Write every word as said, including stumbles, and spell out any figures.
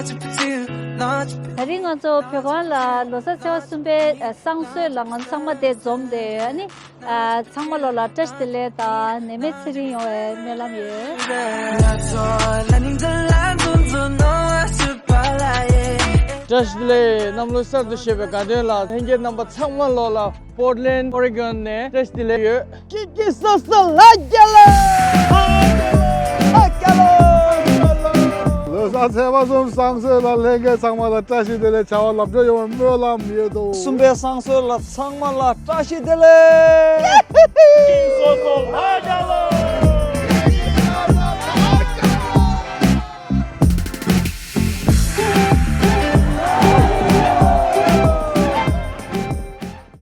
ད་རིང་ང་ཚོ་བོད་ཁང་ལ་ལོ་གསར་ཚེས་པ་གསུམ་པའི་ཨ་བསང་གསོལ་ལ་ང་ཚོ་ཚང་མ་དེ་འཛོམས་ཏེ་ཨ་ནི་ཨ་ཚང་མ་ལོ་ལ་བཀྲ་ཤིས་བདེ་ལེགས་དང་ནད་མེད་ཚེ་རིང་ཡོང་བའི་སྨོན་ལམ་ཡོད། བཀྲ་ཤིས་བདེ་ལེགས། གནམ་ལོ་གསར་དུ་བཞད་པའི་དགའ་སྟོན་ལ་ལྷན་རྒྱས་རྣམ་པ་ཚང་མ་ལོ་ལ་Portland Oregon ནས་བཀྲ་ཤིས་བདེ་ལེགས་ཡོད། ཀི་ཀི་སོ་སོ་ལ་རྒྱལ་ལ། ལོ་གསར་ཚེས་པ་གསུམ་བསང་གསོལ་ལ་ལྷན་རྒྱས་ཚང་མ་ལ་བཀྲ་ཤིས་བདེ་ལེགས་བྱ་བ་ལམ་འགྲོ་ཡོང་བའི་སྨོན་ལམ་ཡོད་དོ། གསུམ་པའི་བསང་གསོལ་ལ་ཚང་མ་ལ་བཀྲ་ཤིས་བདེ་ལེགས། ཀི་ཀི་སོ་སོ་ལ་རྒྱལ་ལ།